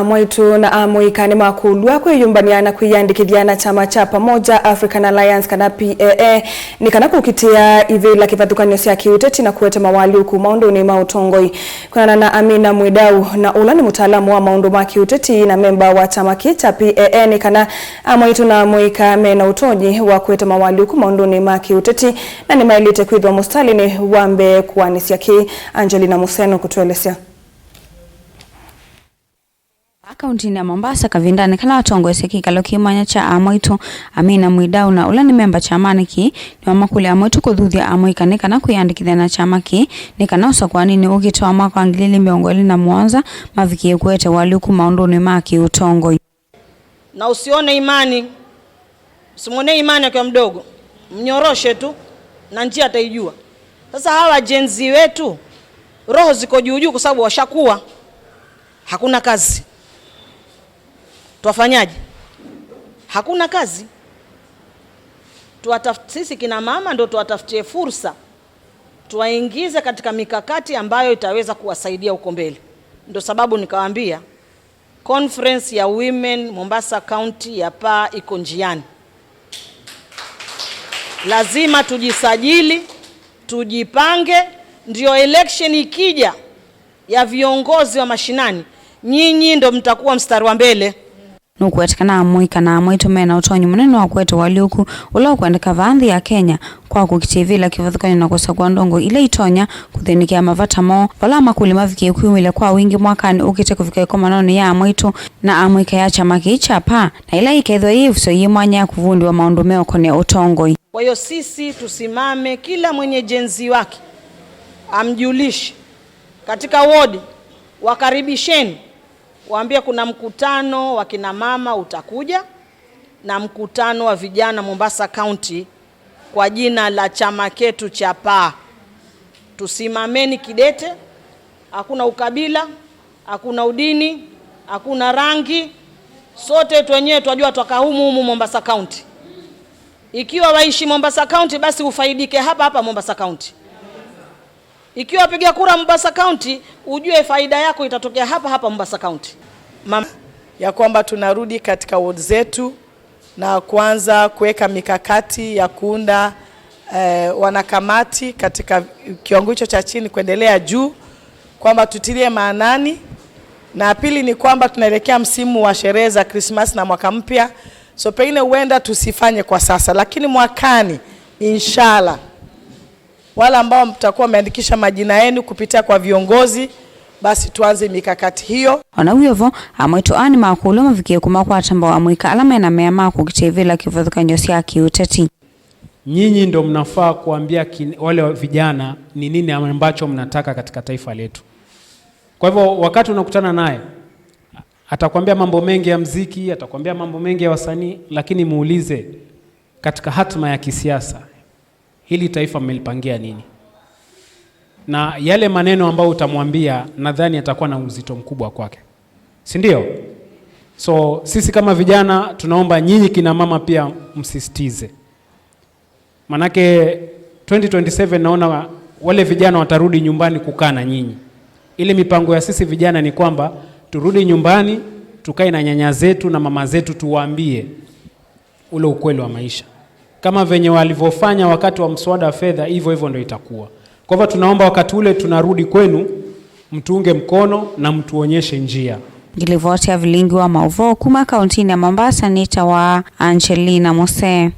Mwaitu na amuika ni makulwa kwiyumbania na kwiyandikithia na chama cha Pamoja African Alliance kana PAA ni kana kukitia ivila kivathukanio sya kiuteti na kuete mawaliuku maunduni ma utongoi. Kunana na Amina Mwidau na ula ni mutaalamu wa maundu ma kiuteti na memba wa chama ki cha PAA ni kana amwaitu na amuika mena utonyi wa kuete mawaliuku maunduni ma kiuteti na ni mailite kwithwa mustalini wambe kuanisia ki. Angelina Museno kutuelesea. Akaunti ya Mombasa kavindani kala watongwese kikalo kimwanya cha amwitu Amina Mwidau na ula ni memba chamani ki ni wamakule amwitu kuthuthia amwika ni kana kwiyandikithia na chama ki ni kana usakwa nini ukitoa mwaka wa 2027 mavikie kwete waliuku maunduni ma kiutongoi. Na usione imani, usimwone imani akiwa mdogo, mnyoroshe tu na njia ataijua. Sasa hawa Gen Z wetu roho ziko juu juu kwa sababu washakuwa, hakuna kazi. Tuwafanyaje? Hakuna kazi. Sisi kina mama ndo tuwatafutie fursa, tuwaingize katika mikakati ambayo itaweza kuwasaidia huko mbele. Ndo sababu nikawaambia conference ya Women Mombasa County ya PAA iko njiani. Lazima tujisajili, tujipange, ndio election ikija ya viongozi wa mashinani, nyinyi ndo mtakuwa mstari wa mbele. Nukuetikana amwika na amwitu mena utonyi munene wa kwetu waliuku ula ukwendeka vanthi ya Kenya kwa kukitivila kivathukany'o na kusakua ndongo ila itonya kuthinikia mavata moo vala makuli mavikie kwiyumilya kwa wingi mwakani ukite kuvika ikomanoni ya amwitu na amwika ya chama kii cha PAA na ila ikethwa yivuso yi mwanya ya kuvundiwa maundu meokonia utongoi. Kwa hiyo sisi tusimame, kila mwenye Gen Z wake amjulishe katika wodi, wakaribisheni, waambie kuna mkutano wa kina mama utakuja na mkutano wa vijana Mombasa County kwa jina la chama ketu cha PAA. Tusimameni kidete, hakuna ukabila, hakuna udini, hakuna rangi, sote wenyewe twajua twaka humu humu Mombasa County. Ikiwa waishi Mombasa County basi ufaidike hapa hapa Mombasa County. Ikiwa wapiga kura Mombasa County ujue faida yako itatokea hapa hapa Mombasa County. Mama, ya kwamba tunarudi katika ward zetu na kuanza kuweka mikakati ya kuunda wanakamati katika kiwango hicho cha chini kuendelea juu, kwamba tutilie maanani. Na pili ni kwamba tunaelekea msimu wa sherehe za Christmas na mwaka mpya, so pengine huenda tusifanye kwa sasa, lakini mwakani inshallah wale ambao mtakuwa mmeandikisha majina yenu kupitia kwa viongozi, basi tuanze mikakati hiyo. Ona wiyovo amwitu ani makulu mavikie kumakwata mbao amwika alama na mea maku kitivila kivathukany'o sya kiuteti. Nyinyi ndo mnafaa kuambia wale vijana ni nini ambacho mnataka katika taifa letu. Kwa hivyo wakati unakutana naye atakwambia mambo mengi ya mziki, atakwambia mambo mengi ya wasanii, lakini muulize katika hatma ya kisiasa hili taifa mmelipangia nini? Na yale maneno ambayo utamwambia nadhani atakuwa na uzito mkubwa kwake, si ndio? So sisi kama vijana tunaomba nyinyi kina mama pia msisitize, manake 2027 naona wale vijana watarudi nyumbani kukaa na nyinyi. Ile mipango ya sisi vijana ni kwamba turudi nyumbani tukae na nyanya zetu na mama zetu, tuwaambie ule ukweli wa maisha kama venye walivyofanya wakati wa mswada wa fedha, hivyo hivyo ndio itakuwa. Kwa hivyo tunaomba wakati ule tunarudi kwenu, mtuunge mkono na mtuonyeshe njia. Ngilivotia vilingi wa mauvoo kuma kauntini ya Mombasa nita wa Angelina Mose.